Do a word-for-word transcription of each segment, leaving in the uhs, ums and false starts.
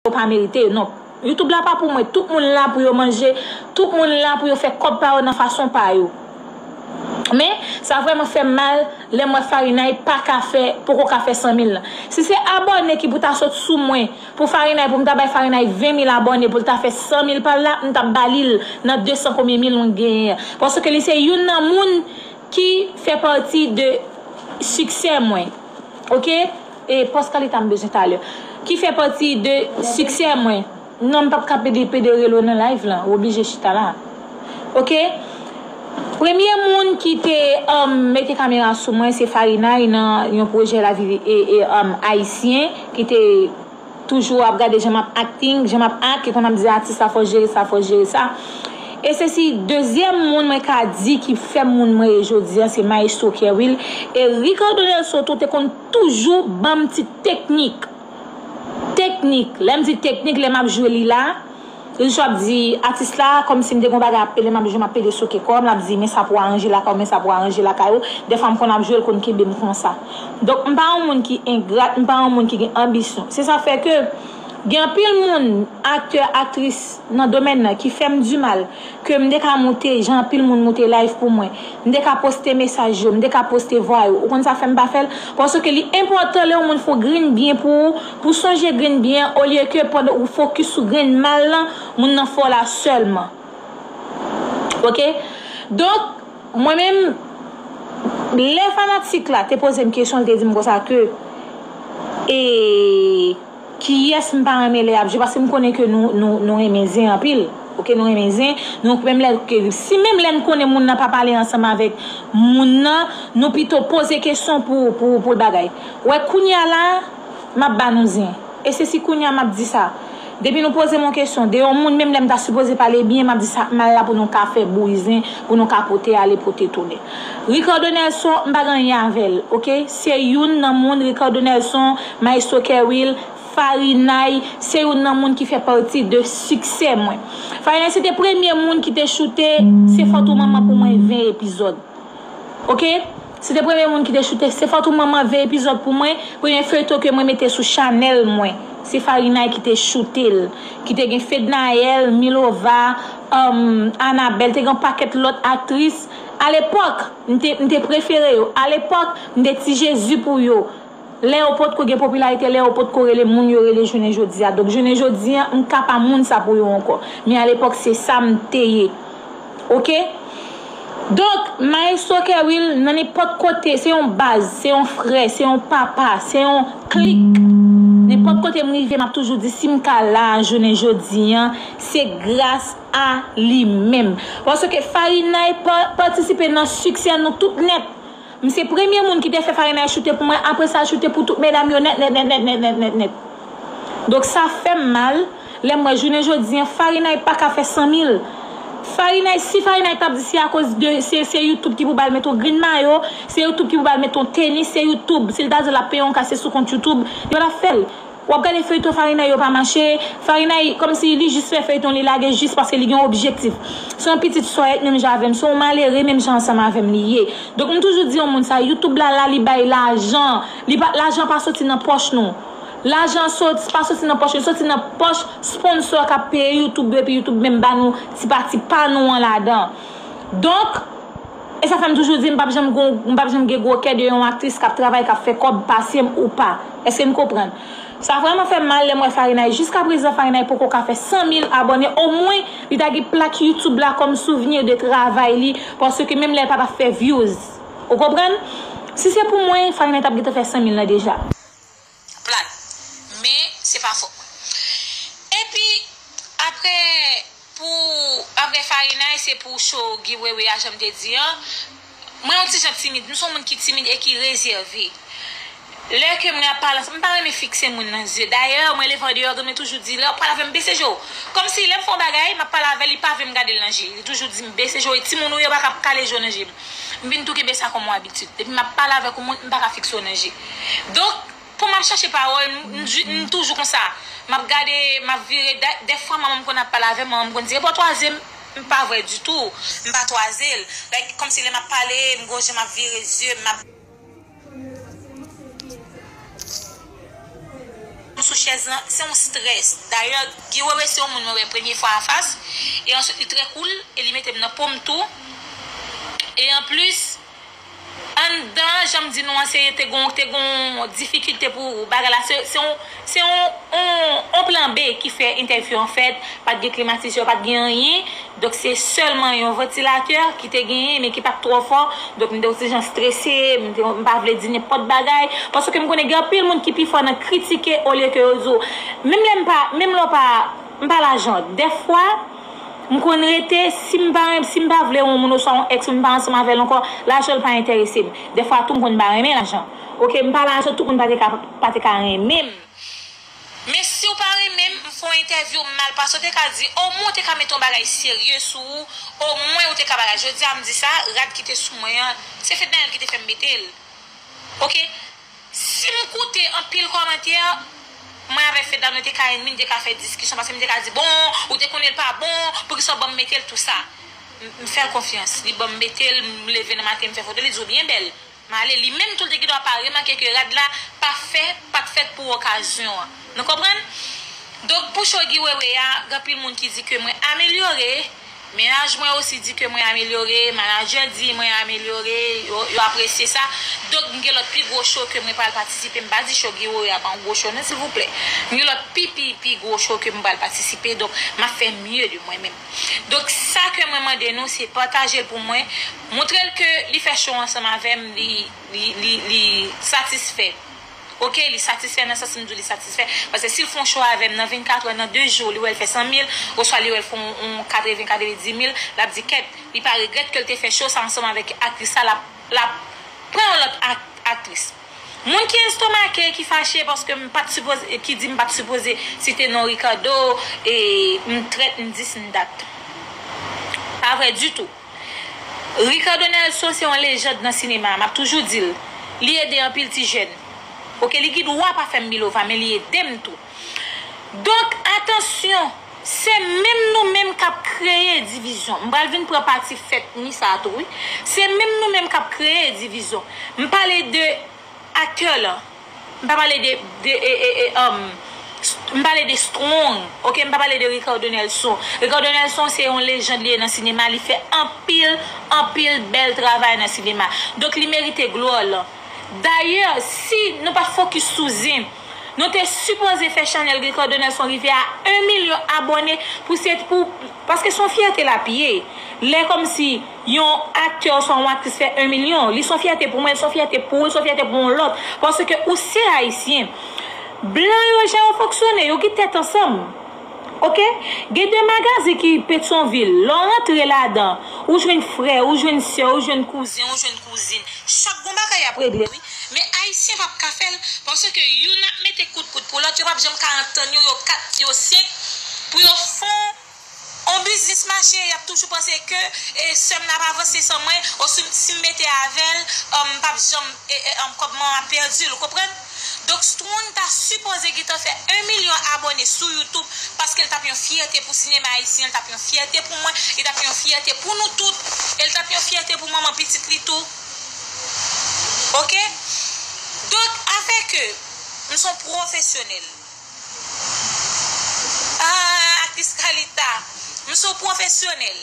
yo pa merite yo. Non. YouTube la pa pou mwen. Tout moun la pou yo manje. Tout moun la pou yo fè kòb pa yo nan fason pa yo. Men, sa vrèman fè m mal lè m wè Farinay pa ka fè, poko ka fè san mil lan. Si se abòne ki pou ta sot sou mwen, pou Farinay, pou m ta bay Farinay ven mil abòne, pou l ta fè san mil pa l la, m t ap ba li l nan de san konbyen mil mwen genyen an. Paske li se youn nan moun ki fè pati de siksè mwen. Oke? E pòs Kalita m bezwen talè. Ki fè pati de siksè mwen. Non, m p ap ka pede, pede rele w nan live lan. Ou oblije chita la. Oke? Premye moun ki te um, mete kamera sou mwen, se Farinay nan yon pwojè lavi e, e, um, ayisyen ki te toujou ap gade jan m ap acting, jan m ap act, ki konn ap di atis la fò jere sa, fò jere sa. E se si dezyèm moun mwen ka di ki fè m moun mwen ye jodi an, se Maestro Kerwill. E Ricardo Nelson tou te konn toujou ban m ti teknik. Teknik. Lè m di teknik, lè m ap jwe li la, li toujou ap di atis la, kòmsi m te gon bagay ap pede, m ap jwe, m ap pede soke kò m, l ap di, men sa pou aranje lakay ou, men sa pou aranje lakay ou. Dèfwa m konn ap jwe, l konn kenbe m konsa. Donk, m pa yon moun ki engrat, m pa yon moun ki gen anbisyon. Se sa fè ke gen anpil moun, aktè, aktris nan domèn nan ki fè m di mal, ke m te ka moute, jan anpil moun moute live pou mwen. M te ka poste mesaj yo, m te ka poste vwa yo. Ou konn sa fè m pa fè l? Paske li enpòtan lè yon moun fè w grenn byen pou ou, pou sonje grenn byen an, olye ke pandan ou fokis sou grenn mal lan, moun nan fè w la sèlman. Oke? Donk, mwen menm, lè fanatik la te poze m kesyon, li te di m konsa ke, e, kiyès m pa renmen lè y ap jwe, paske m konnen ke nou, nou, nou renmen zen anpil. Oke, nou renmen zen. Nou menm lè ke, si menm lè n konnen moun nan pa pale ansanm avèk moun nan, nou pito poze kesyon pou, pou, pou l bagay. Wè, kounye a la, m ap ba nou zen. E se si kounye a m ap di sa. Depi nou poze m yon kesyon de yon moun, menm lè m ta sipoze pale byen, m ap di sa k mal la pou nou ka fè bouzen, pou nou ka pote ale, pote tounen. Ricardo Nelson, m pa gen anyen avè l, oke? Se youn nan moun, Ricardo Nelson, Maestro Kerwill, Farinay, se youn nan moun ki fè pati de siksè mwen. Farinay se te premye moun ki te choute Se Fòt ou Manman pou mwen ven epizòd. Oke? Se te premye moun ki te choute Se Fòt ou Manman ven epizòd pou mwen. Premye feyton ke mwen mete sou chanèl mwen. Se Farinay ki te choute l. Ki te gen Fednaelle, Milova, um, Anabelle, te gen yon pakèt lòt aktris. Alepòk, m te, m te prefere yo. Alepòk, m te Ti Jezi pou yo. Lè yo potko gen popilarite, lè yo potko rele moun yo rele jounen jodi a. Donk, jounen jodi a, m ka pa moun sa pou yo ankò. Men alepòk, se sa m te ye. Oke? Donk, Maestro Kerwill, nan nenpòt kote, se yon baz, se yon frè, se yon papa, se yon klik. Nenpòt kote m rive, m ap toujou di, si m ka la a jounen jodi a, se gras a li menm. Paske Farinay pa, patisipe nan siksè nou tout nèt. M se premye moun ki te fè Farinay choute pou mwen, apre sa l choute pou tout medam yo nèt, nèt, nèt, nèt, nèt, nèt, nèt, nèt. Donk sa fè m mal, lè m wè jounen jodi an, Farinay pa ka fè san mil. Farinay, si Farinay t ap di se akoz de, se, se YouTube ki pou ba l met yon grenn mayo, se YouTube ki pou ba l met yon tenis, se YouTube. Si l ta di l ap peye yon kach, se sou kont YouTube, yo t ap fè l. W ap gade feyton Farinay yo pa mache, Farinay kòmsi li jis fè feyton, li lage jis paske li gen yon objektif. Se yon pitit sòyèt menm jan avè m, se yon malere menm jan ansanm avè m li ye. Donk, m toujou di yon moun sa, YouTube la, la, li bay lajan. Li pa, lajan pa soti nan pòch nou. Lajan soti, pa soti nan pòch nou, soti nan pòch sponsò k ap peye YouTube yo, epi YouTube menm ba nou ti pati pa nou an ladan. Donk, e sa fè m toujou di, m p ap janm gon, m p ap janm gen gwo kè de yon aktris k ap travay, k ap fè kòb, pase m ou pa. Èske n konprann? Sa vrèman fè m mal lè m wè Farinay. Jiskaprezan, Farinay poko ka fè san mil abòne. Omwen, li ta gen plak YouTube la kòm souvni de travay li, paske menm lè l pa t ap fè views. Ou konprann? Si se pou mwen, Farinay t ap gentan fè san mil lan deja. Plat. Men, se pa fòt mwen. Epi, apre, pou, apre Farinay, se pou cho Guy Wewe a, jan m te di an. Mwen yon ti jan timid. M se yon moun ki timid e ki rezève. Lè ke mwen ap pale ansanm, m pa renmen fikse moun nan zye. Dayè, mwen leve andeyò, grann mwen toujou di, lè w ap pale avè m, bese je w. Kòmsi lè m fè yon bagay, m ap pale avè l, li pa vle m gade l nan je. Li toujou di m, bese je w, e timoun ou yo pa ka kale je w nan je m. M vin tou kenbe sa kòm yon abitid. Depi m ap pale avèk yon moun, m pa ka fikse w nan je. Donk, pou m ap chache pawòl, m, m, m toujou konsa. M ap gade, m ap vire. Dè-, dèfwa, manman m konn ap pale avè m, manman m konn di, "Repotwaze m." M pa vre ditou. M pa twaze l. Like, kòmsi lè m ap pale, m gon jan m ap vire zye m, m ap sou chèz lan, se yon strès. Dayè, Guy Wewe se yon moun mwen wè premye fwa anfas, e answit li trè koul, e li mete m nan po m tou. E anplis, anndan, jan m di nou an, se te gon, te gon difikilte pou bagay la. Se, se yon, se yon, yon, yon plan B ki fè entèvyou an fèt. Pa t gen klimatizè, pa t gen anyen. Donk, se sèlman yon vantilatè ki te genyen, men ki pa t twò fò. Donk, m te yon ti jan strese, m te, m pa vle di nenpòt bagay. Paske m konnen gen anpil moun ki pi fò nan kritike olye ke yo di w. Menm lè m pa, menm lè w pa, m pa lajan. Dèfwa, m konn rete, si m pa, si m pa vle yon moun oswa yon ex, m pa ansanm avè l ankò, lajan l pa enterese m. Dèfwa tou, m konn pa renmen lajan. Oke, m pa lajan, tout moun pa te ka, pa te ka renmen m. Men si w pa renmen m, m fè yon entèvyou, m mal pase, w te ka di, omwen w te ka mete yon bagay serye sou ou, omwen w te ka bagay. Jodi a, m di sa, rad ki te sou mwen an, se Fednaelle ki te fè m mete l. Oke? Si m koute anpil kòmantè, mwen avèk Fednaelle, nou te ka ennmi, n te ka fè diskisyon, paske m te ka di, bon, ou te konnen l pa bon, poukisa w ban m mete l, tou sa. M, m fè l konfyans, li ban m mete l, m leve nan maten, m fè foto, li di w byen bèl. M ale, li menm tou, l te gen dwa pa remake ke rad la pa fè, pa t fèt pou okazyon an. Nou konprann? Donk, pou cho Guy Wewe a, gen anpil moun ki di ke mwen amelyore, mennaj mwen osi di ke mwen amelyore, manadjè di mwen amelyore, yo, yo apresye sa. Donk, m gen lòt pi gwo cho ke mwen pral patisipe. M pa di cho Guy Wewe a pa yon gwo cho, non, silvouplè. M gen lòt pi, pi, pi gwo cho ke m pral patisipe. Donk, m ap fè mye de mwen menm. Donk, sa ke mwen mande nou, se pataje l pou mwen. Montre l ke li fè cho ansanm avè m, li, li, li, li satisfè. Oke, li satisfè nan sans m di w li satisfè. Paske si l fè yon cho avè m nan vennkat è, nan de jou, li wè l fè san mil, oswa li wè l fè yon, yon katreven, katrevendiz mil, l ap di kèt, li pa regrèt ke l te fè cho sa ansanm avèk aktris sa, l ap, l ap pran yon lòt ak-, aktris. Moun ki estomake, ki fache paske m pa t sipoze, ki di m pa t sipoze site non Ricardo, e m trèt, m dis, m dat. Pa vre ditou. Ricardo Nelson se yon lejand nan sinema, m ap toujou di l. Li ede anpil ti jèn. Oke, li gen dwa pa fè m Milova, men li ede m tou. Donk, atansyon, se menm nou menm k ap kreye divizyon. M pral vin pran pati fèt mi sa a tou, wi. Se menm nou menm k ap kreye divizyon. M pale de aktè lan. M pa pale de, de, e, e, e, um, m pale de Strong, oke? M pa pale de Ricardo Nelson. Ricardo Nelson se yon lejand li ye nan sinema, li fè anpil, anpil bèl travay nan sinema. Donk, li merite glwa lan. Dayè, si nou pa t fokis sou zen, nou te sipoze fè chanèl Ricardo Nelson rive a en milyon abòne pou se, pou, paske se yon fyète l ap ye. Lè kòmsi yon aktè oswa yon aktris fè en milyon, li se yon fyète pou mwen, li se yon fyète pou ou, li se yon fyète pou yon lòt. Paske ou se Ayisyen. Blan yo jan yo fonksyone, yo gen tèt ansanm. Oke? Gen de magazen ki Petyonvil, lè w rantre ladan, ou jwenn frè, ou jwenn sè, ou jwenn kouzen, ou jwenn kouzin. Chak gon bagay y ap regle, wi. Men Ayisyen p ap ka fè l, paske youn ap mete kout kout pou lòt, yo p ap janm ka antann yo, yo kat, yo senk, pou yo fè yon biznis mache, y ap toujou panse ke, e, sè m nan ap avanse san mwen, o si, si m mete avè l, um, m p ap janm, e, e, um, kòb mwen ap pèdi l, ou konprann? Donk, Strong ta sipoze gentan fè en milyon abòne sou YouTube, paske l t ap yon fyète pou sinema ayisyen, l t ap yon fyète pou mwen, li t ap yon fyète pou nou tout, e l t ap yon fyète pou manman pitit li tou. Oke? Donk, afè ke m se yon pwofesyonèl, ah, aktris Carlita, m se yon pwofesyonèl.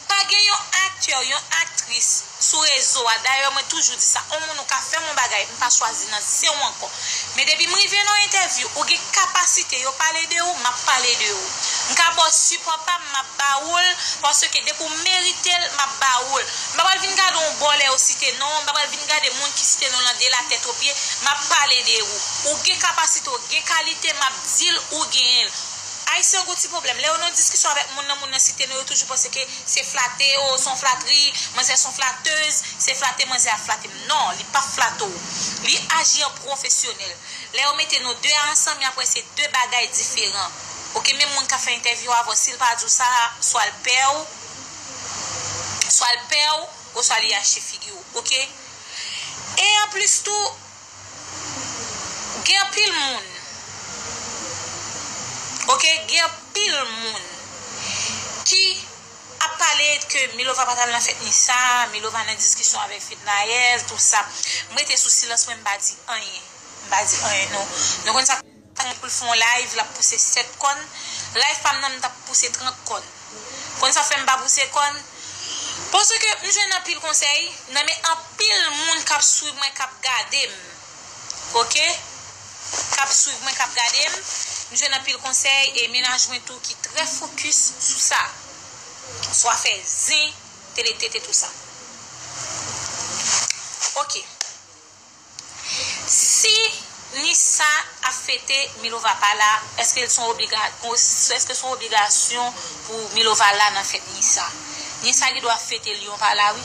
Pa gen yon aktè, yon aktris sou rezo a. Dayè, mwen toujou di sa, yon moun ou ka fè m yon bagay, m pa chwazi nan se w ankò. Men depi m rive nan yon entèvyou, ou gen kapasite, yo pale de ou, m ap pale de ou. M ka ba w sipò pa m, m ap ba ou l, paske depi w merite l, m ap ba ou l. M pa pral vin gade yon bò lè yo site non w, m pa pral vin gade moun ki site non w lan de la tèt o pye, m ap pale de ou. Ou gen kapasite, ou gen kalite, m ap di l ou genyen l. Ayisyen gen yon ti pwoblèm. Lè yo nan diskisyon avèk moun nan, moun nan site non, yo toujou panse ke se flate, o, se yon flatri, manzè se yon flatèz, se flate manzè a flate m. Non, li p ap flate w. Li aji an pwofesyonèl. Lè yo mete nou de a ansanm, y ap wè se de bagay diferan. Oke, menm moun k ap fè entèvyou avè w, si l pa di w sa, swa l pè w, swa l pè w, oswa li achte figi w. Oke? E anplis tou, gen anpil moun, oke, gen anpil moun ki ap pale ke Milova pa t al nan fèt ni sa, Milova nan diskisyon avèk Fednaelle, tou sa. M rete sou silans mwen, m pa di anyen. M pa di anyen, non. Nou konn sa. Pou l fè yon live, l ap pouse sèt kòn. Live pa m nan, m t ap pouse trant kòn. Konn sa fè m pa pouse kòn? Paske m jwenn anpil konsèy nan men anpil moun k ap swiv mwen, k ap gade m. Oke? K ap swiv mwen, k ap gade m. M jwenn anpil konsèy e mennaj mwen tou ki trè fokis sou sa. Sou afè zen, teletete, tou sa. Oke. Si Nissa ap fete, Milova pa la, èske l se yon obliga-, èske se yon obligasyon pou Milova la nan fèt Nissa? Nissa gen dwa fete, Lion pa la, wi.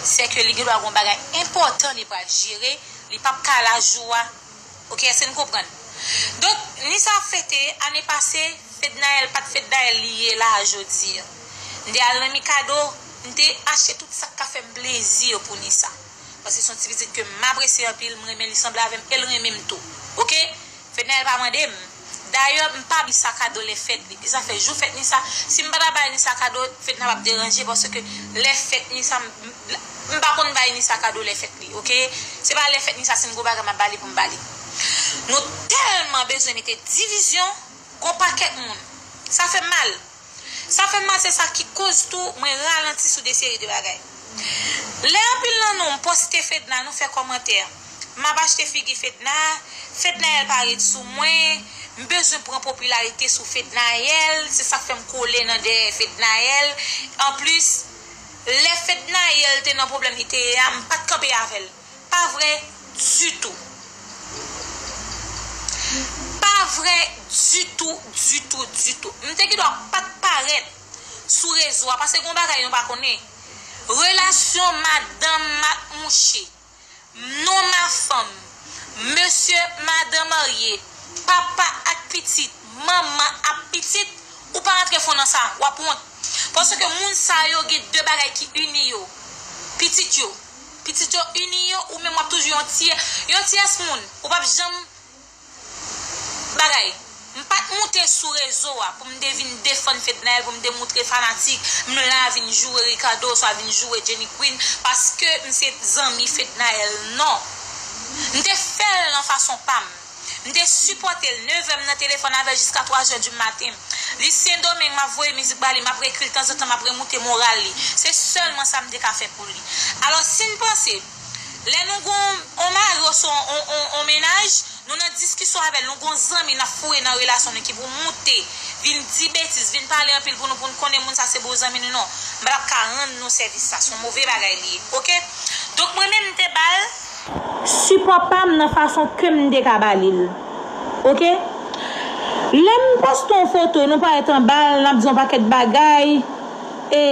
Sèke li gen dwa gen yon bagay enpòtan li pral jere, li p ap ka la jou a. Oke, èske n konprann? Donk, Nissa ap fete, ane pase, Fednaelle pa t Fednaelle li ye la a jodi a. M te al nan Mikado, m te achte tout sa k ka fè m plezi pou Nissa. Paske se yon ti pitit ke m apresye anpil, m renmen li sanble avè m, e l renmen m tou. Oke? Fednaelle pa mande m. Dayè, m pa bay Nissa kado lè fèt li. Sa fè jou fèt Nissa, si m pa ta bay Nissa kado, Fedna p ap deranje, paske lè fèt Nissa, m, m, m pa konn bay Nissa kado lè fèt li, oke? Se pa lè fèt Nissa, si m gon bagay, m ap ba li pou m ba li. Nou tèlman bezwen mete divizyon, gon pakèt moun. Sa fè m mal. Sa fè m mal, se sa ki koz tou mwen ralanti sou de seri de bagay. Lè anpil nan nou, m poste Fedna, nou fè kòmantè. M ap achte figi Fedna, Fednaelle pa ret sou mwen, m bezwen pran popilarite sou Fednaelle, se sa k fè m kole nan dèyè Fednaelle. Anplis, lè Fednaelle te nan pwoblèm li te ye a, m pa t kanpe avè l. Pa vre ditou. Pa vre ditou, ditou, ditou. M te gen dwa pa t parèt sou rezo a, paske gon bagay nou pa konnen. Relasyon madanm ak mouche, non ma fanm, mesye, madan marye, papa ak pitit, manman ak pitit, ou pa rantre fon nan sa, w ap wont. Paske moun sa yo gen de bagay ki ini yo. Pitit yo. Pitit yo ini yo, ou menm w ap toujou yon ti, yon tiyès moun. Ou p ap janm bagay. M pa t moute sou rezo a pou m te vin defann Fednaelle, pou m te moutre fanatik m la vin joure Ricardo, oswa vin joure Jenny Queen, paske m se zanmi Fednaelle, non. M te fè l nan fason pa m. M te sipòte l, nèf è m nan telefòn avè l jiska twa zè di maten. Li Sendomeng, m ap voye mizik ba li, m ap ekri l tanzantan, m ap remoute moral li. Se sèlman sa m te ka fè pou li. Alò, si n panse, lè nou gon on mari oswa on, on, on mennaj, nou nan diskisyon avè l, nou gon zanmi n ap foure nan relasyon nou ki pou moute, vin di betiz, vin pale anpil pou nou, pou n konnen moun sa se bon zanmi nou, non. M pa t ap ka rann nou sèvis sa, se yon move bagay li ye, oke? Donk, mwen menm, m te ba l sipò pa m nan fason ke m te ka ba li l. Oke? Lè m poste yon foto, nou parèt anba l, n ap di yon pakèt bagay. E